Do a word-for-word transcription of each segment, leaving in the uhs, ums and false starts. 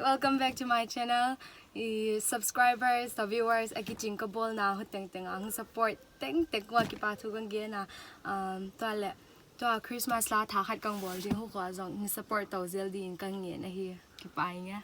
Welcome back to my channel. I subscribers, the viewers, a kicing ka bawlna hong tengteng a hong support tengteng kong kipa thu kong gen a, um, tua le tua Christmas la tha khat kong bawl ding hong khua zong hong support to zel ding kong ngen ahi. Kipa ing e.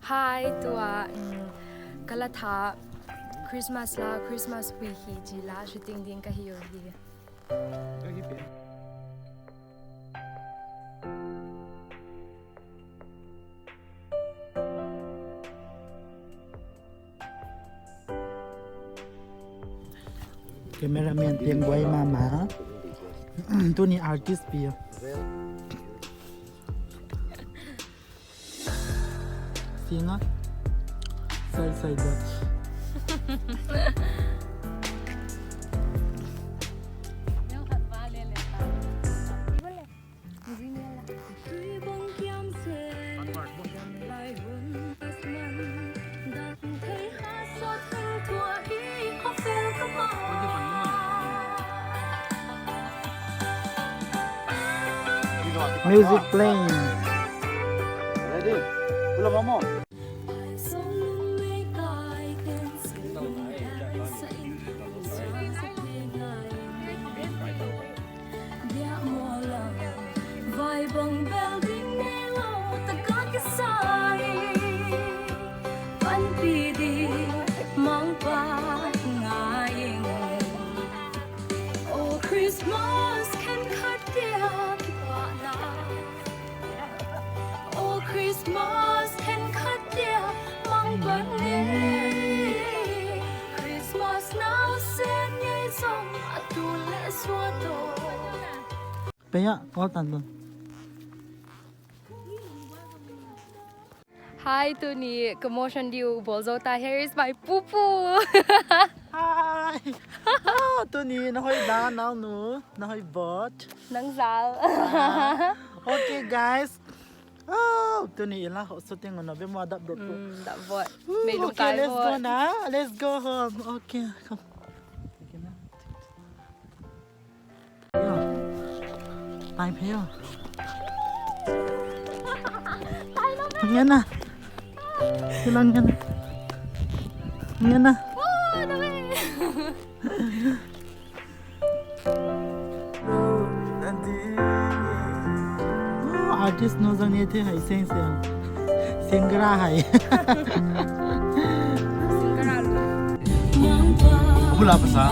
Hi, tua, mm, ka la tha Christmas la, Christmas hui hi ci la shooting ding ka hi uh hi. Cameraman piang guai mama. Tuni artist pi. Singa. Sai sai dot. Music playing. Ready? Pull up, vamos. Vai bang bel ding ne lo taka kisai. Panpi ding mangpa ngai ing. O Christmas khen khat kia kipahna. O Christmas khen khat kia mangpa ne. Christmas nausen ngei zong a tu le suato. Paya, all tan tan. Hi, tuni ka motion diu bawl zo ta. Here is my pupu. Hi. Ah, tuni na hoih dan, naunu, na hoih bot. Nang zal. Ah, okay, guys. Oh, tuni i la ho shooting on November dap dot. Mm, dap bot. Ooh, mei lung okay, kai let's go bot na. Let's go home. Okay, come. Tai phei aw. Ngen na. Silang ngen na. Ngen na. Oh, artist no zang ne the hai seng seng. Singara hai. Singara lu. Bula pasa.